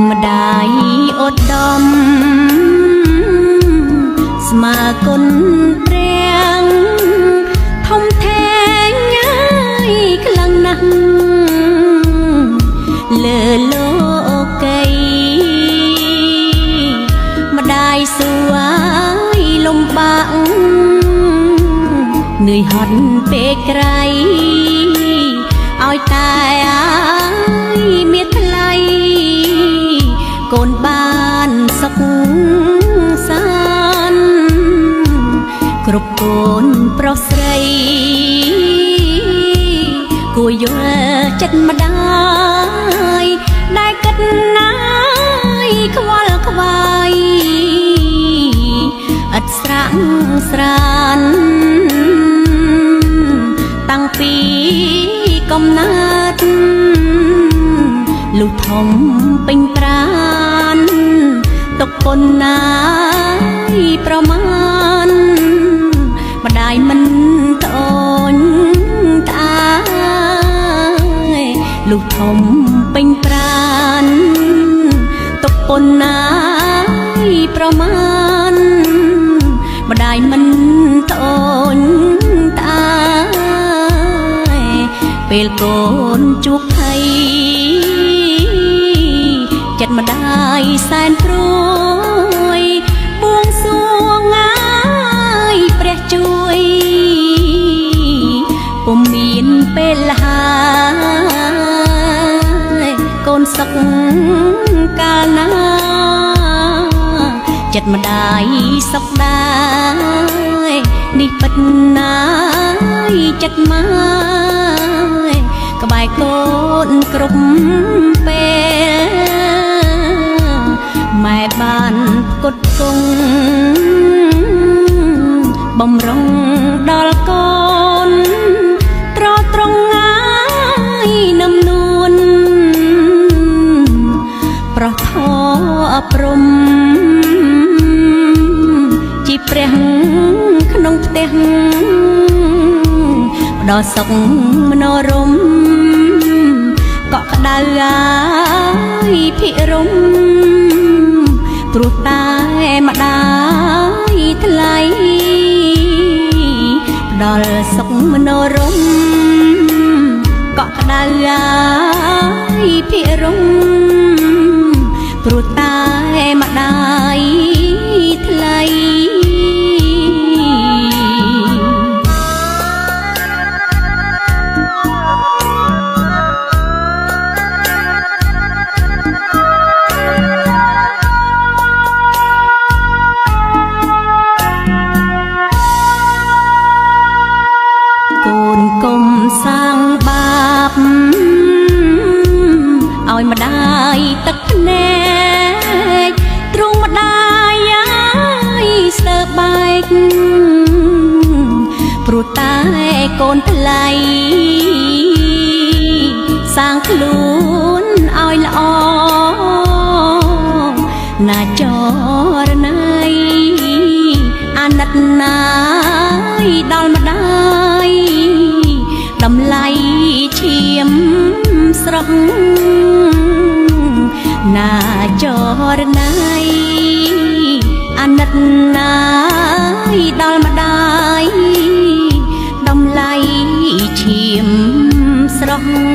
ម្ដាយឧត្តមស្មើគុណព្រះធំធេងហើយខ្លាំងណាស់លើលោកីម្ដាយសួយលំបាកនឿយហត់ពេកក្រៃឲ្យតែអាយមានថ្លៃកូនបានសុខសានគ្រប់កូនប្រុសស្រីគួរយល់ចិត្តម្ដាយដែលគិតណាយខ្វល់ខ្វាយឥតស្រាក់ស្រានតាំងពីកំណើតលុះធំពេញប្រានទុកពុនណាយប្រមាណម្ដាយមិនត្អូញត្អែលុះធំពេញប្រានទុកពុនណាយប្រមាណម្ដាយមិនត្អូញត្អែពេលកូនជួបភ័យចិត្តម្ដាយសែនព្រួយបួងសួងអាយព្រះជួយពុំមានពេលហើយកូនសុខកាលណាចិត្តម្ដាយសុខដែរនេះពិតណាយចិត្តម៉ែក្បែរកូនគ្រប់ពេលម៉ែបានផ្គត់ផ្គង់បំរុងដល់កូនត្រត្រង់ងាយនឹមនួនប្រោះធរព្រំជាព្រះក្នុងផ្ទះផ្ដល់សុខមនោរមកក់ក្ដៅអាយភិរមព្រោះតែម្ដាយថ្លៃផ្ដល់សុខមនោរមកក់ក្ដៅអាយភិរមព្រោះតែម្ដាយថ្លៃកូនគុំសាងបាបឲ្យម្ដាយទឹកភ្នែកទ្រូងម្ដាយឲ្យស្ទើបែកព្រោះតែកូនថ្លៃសាងខ្លួនឲ្យល្អណាចរណៃអាណិតណាយដល់ម្ដាយតម្លៃឈាមស្រស់ណាចរណៃអាណិតណាយដល់ម្ដាយតម្លៃឈាមស្រស់